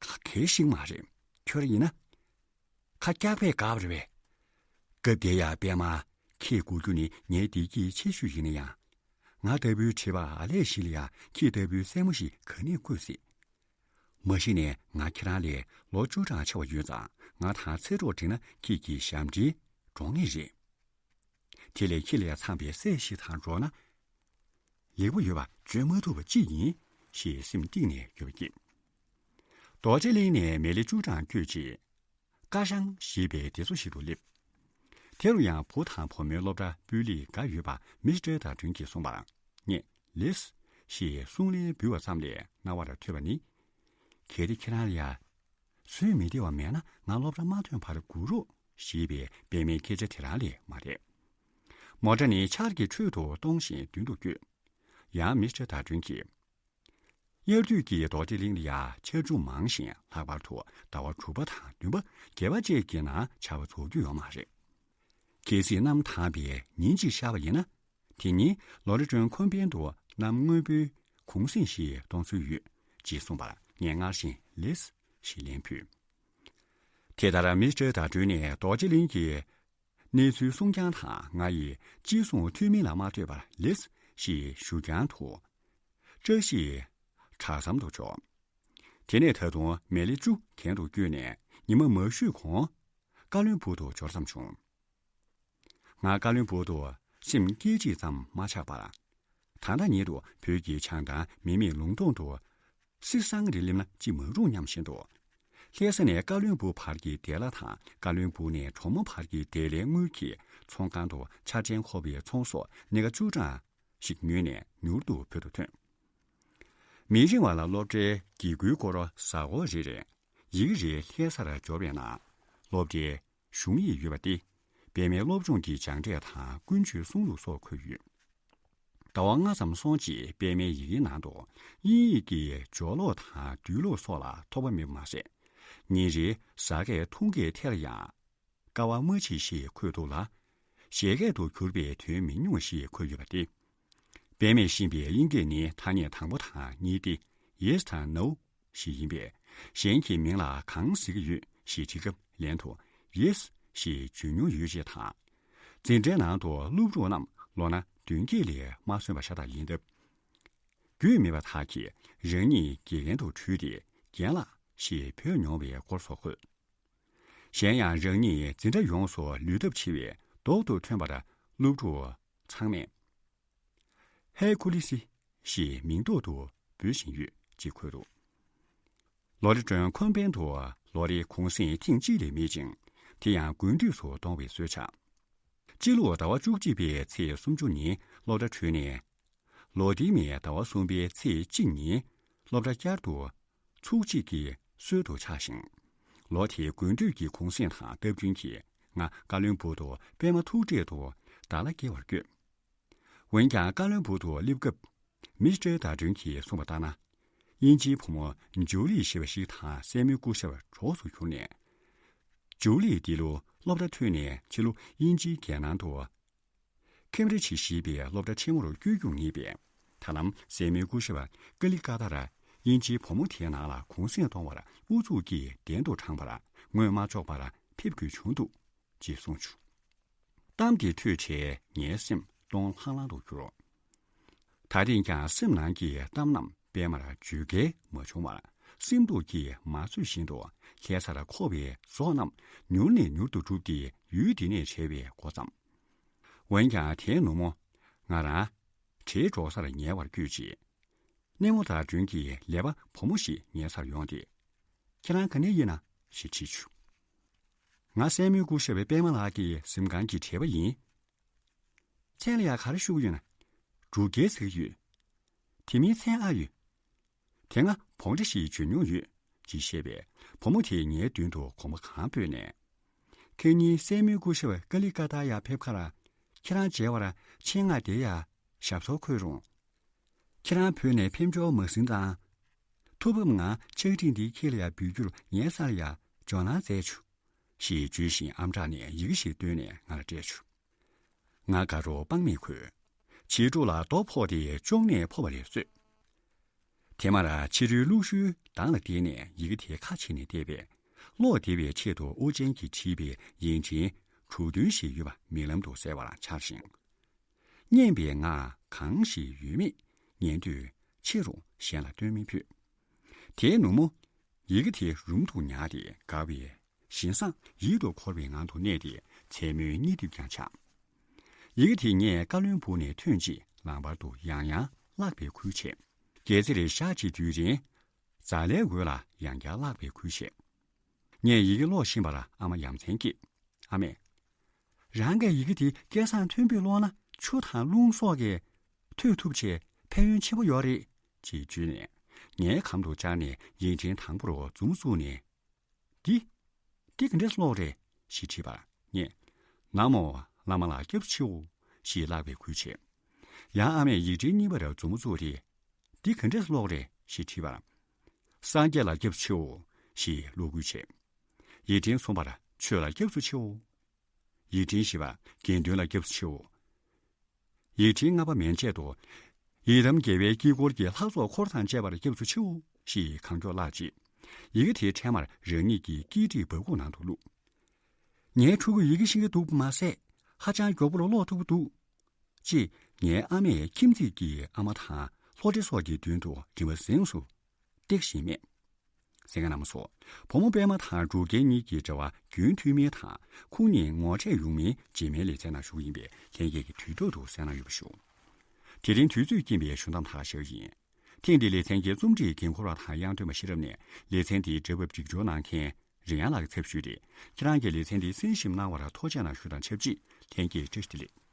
ག་གེ་ཞིག་མ་རེད། ཁྱོད་ཡིན་ན། ཁ་སྐྱག་པས་བཀབ་རེད་པས། སྐབས་དེ་ཡང་པད་མ་ཁྱེད་སྒུག་རྒྱུ་ནི་ངའི་བདེ་སྐྱིད་ཆེ་ཤོས་ཡིན་ན་ཡང་། ང་ལྟ་བུའི་བྲེལ་བ་ཨ་ལས་ཞིག་ལ་ཡང་ཁྱེད་ལྟ་བུའི་སྲས་མོ་ཞིག་ག་ནས་བསྐོས་སྲིད། མ་གཞི་ནས་ང་ཁྱེད་རང་ལས་ལོ་བཅུ་གྲངས་ཆེ་བ་ཡོད་ཙང་ང་དང་ཚེ་གྲོགས་བསྒྲིགས་ན་ཁྱེད་ཀྱི་ཞབས་འདྲེན་འགྲོ་ངེས་རེད། དེ་ལས་ཁྱེད་ལས་འཚམས་པའི་སྲས་ཤིག་དང་འགྲོགས་ན། ལེགས་པོ་ཡོད་པ་བརྗོད་མ་ཐུབ་པ་ཅི་ཡིན་ཞེས་སེམས་གཏིང་ནས་འགྱོད་པ་སྐྱེས། རྡོ་རྗེ་གླིང་ནས་མེ་ལེ་བཅུ་གྲངས་བསྐྱོད་རྗེས། ཀ་ཤང་ཞེས་པའི་སྡེ་ཚོ་ཞིག་ཏུ་སླེབས། དེ་རུ་ཡང་བུ་དང་བུ་མོའི་སློབ་གྲྭ་སྤུས་ལེགས་འགའ་ཡོད་པ་མི་སི་ཊར་ཟླ་སྒྲོན་གྱིས་གསུངས་པར་ངས་ལེས་ཞེས་གསུང་གླེང་འབུལ་བ་ཙམ་ལས་རྣ་བར་ཐོས་པ་ནི། གལ་ཏེ་ཁྱེད་རང་ལ་ཡང་བཟོད་མི་བདེ་བ་མེད་ན་ང་སློབ་གྲྭ་མ་ཐོན་བར་སྒུག་རོགས་ཞེས་པའི་པད་མའི་སྐད་ཆ་དེ་རང་ལས་མ་འདས། མོ་ཊ་ནི་ཆར་གྱི་ཁྲོད་དུ་གཏོང་བཞིན་མདུན་དུ་བསྐྱོད། ཡང་མི་སི་ཊར་ཟླ་སྒྲོན་གྱིས། དབྱར་དུས་ཀྱི་རྡོ་རྗེ་གླིང་ལ་ཡང་ཆར་ཆུ་མང་ཞིང་ལྷག་པར་དུ་ཟླ་བ་དྲུག་པ་དང་བདུན་པ་བརྒྱད་པ་བཅས་ཀྱི་ནང་ཆར་པ་རྫོགས་རྒྱུ་ཡོད་མ་རེད། གལ་སྲིད་གནམ་དྭངས་པའི་ཉིན་གཅིག་ཤར་བ་ཡིན་ན། དེ་ཉིན་ལོ་རི་ཀྲོན་ཁོན་པན་དུ་གནམ་སྔོན་པོའི་གུང་གསེང་ཞིག་གཏོང་སྲོལ་ཡོད་ཅེས་གསུངས་པར་ངས་སྔར་བཞིན་ལེས་ཞེས་ལན་ཕུལ། དེ་ལྟར་མི་སི་ཊར་ཟླ་སྒྲོན་ནས་རྡོ་རྗེ་གླིང་གི་གནས་ཚུལ་གསུང་རྐྱང་དང་ང་ཡི་ཅི་གསུང་ཐུན་མིན་ལ་མ་ལྟོས་པར་ལེས་ཞེས་ཞུ་རྐྱང་དུ། བཀྲ་ཤིས་གྲགས་ཙམ་དུ་འཇོག། དེ་ནས་ད་དུང་མེ་ལེ་བཅུ་གྱེན་དུ་བསྐྱོད་ནས་ཉི་མ་མ་ཞུད་གོང་། ཀ་བློན་སྦུག་ཏུ་འབྱོར་ཙམ་བྱུང་། ང་ཀ་བློན་སྦུག་ཏུ་སེམས་སྐད་ཅིག་ཙམ་མ་ཆགས་པར། ད་ལྟ་ཉིད་དུ་བོད་ཀྱི་བྱང་ཐང་མི་མེད་ལུང་སྟོང་དུ། སེར་སང་རེ་སླེབས་ན་ཅི་མ་རུང་སྙམ་བཞིན་དུ། ལྷ་ས་ནས་ཀ་བློན་སྦུག་བར་གྱི་བདེ་ལ་དང་ཀ་བློན་སྦུག་ནས་གྲོ་མོ་བར་གྱི་བདེ་ལའི་དངུལ་གྱི་ཚོང་ཁང་དུ་ཆར་ཆེན་མཁོ་བའི་ཚོང་ཟོག་སྣེ་ཁ་བཅུ་གྲངས་ཤིག་ཉོས་ནས་མྱུར་དུ་བོད་དུ་ཐོན། མི་རིང་བ་ལ་སློབ་གྲྭའི་དགེ་སྐོས་སྐོར་ཟ་སྒོ་རེ་རེ་ཡི་གེ་རེ་ལྷ་སར་འབྱོར་བའི་ནང་སློབ་གྲྭའི་གཞུང་ཡིག་ཡོད་པ་སྟེ། པད་མའི་སློབ་སྦྱོང་གི་སྦྱངས་འབྲས་དང་ཀུན་སྤྱོད་གསུང་ལུགས་སོགས་འཁོད་ཡོད། ཟླ་བ་ལྔ་ཙམ་སོང་རྗེས་པད་མའི་ཡི་གེའི་ནང་དུ་དབྱིན་ཡིག་གི་སྦྱོར་ཀློག་དང་བསྡུས་ཀློག་སོགས་ལ་ཐོགས་པ་མེད་པ་མ་ཟད། ཉིན་རེའི་ཟ་སྐད་འཐུང་སྐད་ཐད་ལ་ཡང་། དཀའ་བ་མ་མཆིས་ཞེས་འཁོད་འདུག་ལ། བཞད་གད་དུ་གྱུར་པའི་དོན་མི་ཉུང་ཞེས་འཁོད་ཡོད་པ་སྟེ། པད་མས་ཤེས་པའི་དབྱིན་སྐད་ནི་ཐ་སྙད་དང་པོ་དང་གཉིས་ཏེ། Yes དང་No ཞེས་ཡིན་པས། གཞན་གྱི་མིང་ལ་གང་ཟེར་གྱི་ཡོད་ཞེས་དྲིས་སྐབས་ལན་དུ་Yes ཞེས་བརྗོད་མྱོང་ཡོད་ཅེས་དང་། འཛིན་གྲྭའི་ནང་དུ་སློབ་ཕྲུག་རྣམས་ལོ་ན་བདུན་བརྒྱད་ལས་མ་སོན་པ་ཤ་སྟག་ཡིན་སྟབས། རྒྱུས་མེད་པ་དག་གིས་རང་ཉིད་དགེ་རྒན་དུ་བྲོས་ཏེ་རྒན་ལགས་ཞེས་འབོད་མྱོང་བའི་སྐོར་སོགས་འཁོད། གཞན་ཡང་རང་ཉིད་འཛིན་གྲྭ་ཡོངས་སུ་ལུས་ཐབས་ཆེ་བའི་མདོག་ཏུ་ཐོན་པར་སློབ་ཕྲུག་ཚང་མས། ཧེ་ཁུ་ལི་སི་ཞེས་མིང་ཐོག་ཏུ་འབོད་བཞིན་ཡོད་ཅེས་འཁོད་འདུག་ལོ་རི་ཀྲོན་ཁོན་པན་དུ་ལོ་རེའི་གུང་གསེང་ཐེངས་གཅིག་ལས་མེད་ཅིང་། དེ་ཡང་དགུན་དུས་སུ་གཏོང་བའི་སྲོལ་ཆགས། སྤྱི་ལོ་ཟླ་བ་བཅུ་གཅིག་པའི་ཚེས་སུམ་ཅུ་ཉིན་སློབ་གྲྭ་གྲོལ་ནས། ལོ་དེའི་མེ་ཟླ་བ་གསུམ་པའི་ཚེས་གཅིག་ཉིན་སློབ་གྲྭ་བསྐྱར་དུ་ཚུགས་གཅིག་གི་སྲོལ་དུ་ཆགས་ཤིང་། ལོ་དེའི་དགུན་དུས་ཀྱི་གུང་གསེང་དང་སྟབས་བསྟུན་གྱིས་ང་ཀ་བློན་སྦུག་ཏུ་པད་མ་ཐུག་འཕྲད་དུ་ཟླ་ལ་སྐྱེལ་བར་བསྐྱོད། འོན་ཀྱང་ཀ་བློན་སྦུག་ཏུ་སླེབས་སྐབས། མི་སི་ཊར་ཟླ་སྒྲོན་གྱིས་གསུངས་པ་ལྟར་ན། དབྱིན་ཇིའི་བུ་མོ་ཇུ་ལི་ཞེས་པ་ཞིག་དང་སྲས་མོའི་སྐུ་ཞབས་གྲོགས་སུ་གྱུར་ནས། ཇུ་ལི་འདི་ལོ་སློབ་གྲྭ་མཐུད་ནས་ཕྱི་ལོ་དབྱིན་ཇིའི་རྒྱལ་ནང་དུ་ཁེམ་བྷྲི་ཇི་ཞེས་པའི་སློབ་གྲྭ་ཆེན་མོར་བསྐྱོད་རྒྱུ་ངེས་པས། ད་ལམ་སྲས་མོའི་སྐུ་ཞབས་ཀ་ལི་ཀ་ཏར་དབྱིན་ཇིའི་བུ་མོ་དེའི་ནང་ལ་གུང་གསེང་གཏོང་བར་ཨུ་ཚུགས་ཀྱིས་གདན་དུ་དྲངས་པར་ངོས་མ་ལྕོགས་པར་ཕེབས་དགོས་བྱུང་འདུག་ཅེས་གསུངས་བྱུང་། གཏམ་དེ་ཐོས་བྱས་ངའི་སེམས་སྟོང་ལྷང་ལྷང་དུ་གྱུར། ད་ཐེངས་ཀྱང་སེམས་ནང་གི་གཏམ་རྣམས་སྤེལ་མར་བརྗོད་གལ་མ་བྱུང་བར། སེམས་སྡུག་གིས་མ་བཟོད་བཞིན་དུ་ལྷ་སར་འཁོར་བའི་ཟོག་རྣམས་མྱུར་ནས་མྱུར་དུ་བསྒྲུབས་ཏེ་ཡུལ་འདི་ནས་བྱེལ་བའི་འགོ་བརྩམས། འོན་ཀྱང་དེའི་ནུབ་མོ། ང་རང་བྲེལ་འགྲོ་སར་ཉལ་བར་བསྐྱོད་ཅིང་། སྣེ་མོ་ཟླ་སྒྲོན་གྱི་ཀླད་པ་བུ་མོ་ཞིག་ངའི་སར་ཡོང་སྟེ། ཁྱེད་རང་ག་ནས་ཡིན་ན་ཞེས་དྲིས་བྱུང་། ང་སྲས་མོའི་སྐུ་ཞབས་པད་མ་ལགས་ཀྱི་གཟིམ་ཁང་གི་བྲེལ་བ་ཡིན། མཚན་ལ་ཡང་ག་རེ་ཞུ་གི་ཡོད་ན། འབྲུག་རྒྱལ་ཟེར་གྱི་ཡོད། དེ་མིན་མཚན་ཨ་ཡོད། དེ་སྔ་བོང་ཁྲ་ཞིག་བྱོན་མྱོང་ཡོད། ཅེས་བཤད་པས་བུ་མོ་དེས་ངའི་མདུན་དུ་གོམ་པ་གང་སྤོས་ནས། ཁྱེད་གཉིས་སྲས་མོའི་སྐུ་ཞབས་ཀ་ལི་ཀ་ཏར་ཡར་ཕེབས་ཁར། ཁྱེད་རང་མཇལ་བར་ཆེད་མངགས་དེ་ཡར་ཞབས་སོར་འཁོད་རུང་། ཁྱེད་རང་བོད་ནས་ཕེབས་འབྱོར་མ་ཟིན་ཙང་། ཐུགས་ཕམ་ངང་ཕྱག་བྲིས་འདི་ཁྱེད་ལ་ཡང་འབུལ་རྒྱུར་ངའི་སར་ཡང་འབྱོར་གནང་མཛད་བྱུང་། ཞེས་བརྗོད་བཞིན་ཨམ་ཕྲག་ནས་ཡི་གེ་ཞིག་བཏོན་ནས་ང་ལ་སྤྲད་བྱུང་། ང་དགའ་རབ་དཔག་མེད་འཁོལ། བྱིས་ཕྲུག་ལ་རྡོ་ཕོག་སྟེ་ཅོག་ནས་ཕོག་པ་ལས་བཟོད། དེ་མར་ཕྱི་རོལ་ལུག་ཤུལ་གདང་ལ་བསྡད་ནས་ཡི་གེ་དེ་ཁ་ཕྱེ་ནས་བལྟས་པས། ཀློག་བདེ་བའི་ཆེད་དུ་དབུ་ཅན་གྱིས་བྲིས་པའི་ཡིག་ཕྲེང་དྲུག་བདུན་ཞིག་ཡོད་པ་མིག་ལམ་དུ་གསལ་བར་འཆར་ཞིང་། སྙན་པའི་ངག་གང་ཞིག་ཡོད་མེད་ཉན་འདོད་ཆེ་རུང་གཞན་ལ་སྟོན་མི་ཕོད། དེའི་ནུབ་མོ། ཡི་གེ་དེ་རུམ་དུ་ཉར་ཏེ་དགའ་བའི་བཞིན་བཟང་ཡིད་དུ་འཁོར་བའི་ངང་དུ་གནས་ཏེ་མཚན་མོའི་གཉིད་ཐིབས་ཀྱང་ཆགས། ཡི་གེ་དེ་ངས་བཀའ་བློན་སྦུག་ནས་ཐོན་རྗེས་ལམ་བར་དུ་ཡང་ཡང་བཀླགས་པའི་ཁུལ་བྱས། སྒལ་ཚིགས་ཞག་གཅིག་དུས་རིང་། ཛ་ལའི་འོད་ལ་ཡང་བསྐྱར་བཀླགས་པའི་ཁུལ་བྱས། ངས་ཡི་གེ་ཀློག་བཞིན་པར་ཨ་མ་ཡ་མཚན་སྐྱེས། ཨ་མས། རང་གིས་ཡི་གེ་དེ་སྐལ་བཟང་མཐོན་པོས་ཀློག་ན་ཆུ་དང་རླུང་སོགས་ཀྱིས་ཐོས་ཐུབ་ཆེད་ཕན་ཡོན་ཆེན་པོ་ཡོད་རེད། ཅེས་བརྗོད་ནས་ངའི་གམ་དུ་བཅར་ནས་ཡིག་ཕྲེང་དང་པོར་མཛུབ་མོ་བཙུགས་ནས། འདི། འདི་ག་འདྲས་ཀློག་རེད་ཞེས་དྲིས་པར་ངས། ན་མོ་བླ་མ་ལ་སྐྱབས་སུ་མཆིའོ་ཞེས་བཀླགས་པའི་ཁུལ་བྱས། ཡང་ཨ་མས་ཡིག་ཕྲེང་གཉིས་པར་མཛུབ་མོ་བཙུགས་ཏེ། འདི་ག་འདྲས་ཀློག་རེད་ཞེས་དྲིས་པར། སངས་རྒྱས་ལ་སྐྱབས་སུ་མཆིའོ་ཞེས་ཀློག་ཁུལ་བྱས། ཡིག་ཕྲེང་གསུམ་པར་ཆོས་ལ་སྐྱབས་སུ་མཆིའོ། ཡིག་ཕྲེང་བཞི་པ་དགེ་འདུན་ལ་སྐྱབས་སུ་མཆིའོ། ཡིག་ཕྲེང་ལྔ་པ་མན་ཆད་དུ། ཡི་དམ་རྒྱལ་བའི་དཀྱིལ་འཁོར་གྱི་ལྷ་ཚོགས་འཁོར་དང་བཅས་པར་སྐྱབས་སུ་མཆིའོ་ཞེས་གང་མགྱོགས་བཀླགས་རྗེས། ཡི་གེ་དེའི་འཕྲལ་མར་རང་ཉིད་ཀྱི་སྐྱིལ་ཀྲིས་སྦ་ཁུག་ནང་དུ་བླུགས། ངའི་ཕྲུ་གུས་ཡི་གེ་ཤེས་ཀྱི་འདུག་མ་ཟད་ཧ་ཅང་མགྱོགས་པོར་ཀློག་ཐུབ་ཀྱི་འདུག་ཅེས་ངའི་ཨ་མས་ཁྱིམ་མཚེས་ཀྱི་ཨ་མ་དང་ལྷོ་སྤྲེལ་སོགས་ཀྱི་མདུན་དུ་མགྲིན་པ་གཟེངས་སུ་བཏེགས་བཞིན་སྨྲས། གསན་མཁན་རྣམ་པ་ཚོ། བུ་མོ་པད་མ་དང་འབྲུག་རྒྱལ་གཉིས་ཀྱི་འབྲེལ་བ་རྒྱུན་མཐུད་མིན་དང་ཁོང་གཉིས་ངོ་འཕྲད་ཡོང་མིན་རྗེས་མའི་ལེ་ཚན་ནང་ཞུ་གི་ཡིན་པས་ལྷན་རྒྱས་ཀྱིས་དུས་ཐོག་ཏུ་གསན་གནང་ཡོད་པ་ཞུ། དེ་རིང་དུས་ཚོད་ཀྱིན་པའི་ཞུ་གཏམ་དག་ཞིག་ཡིན། ཐེངས་འདིའི་ལེ་ཚན་གྱི་རྩོམ་སྒྲིག་འགན་འཁུར་བ་དང་དབྱངས་སྒྲོན་མ་ཤེས་རབ་ནས་ལེ་ཚན་འདིའི་འབྲེལ་བ་སྒྲིག་སྦྱོར་གནང་མཁན་རིན་དབྱངས་ལགས་ཀྱི་ཚབ་ཞུས་ཏེ། ཁྱེད་རང་གིས་ལེ་ཚན་འདི་གསན་ཞིབ་གནང་བར་ཐུགས་རྗེ་གནང་ཞུ་དང་ཆབས་ཅིག་ལྷན་རྒྱས་བཀྲ་ཤིས་བདེ་ལེགས།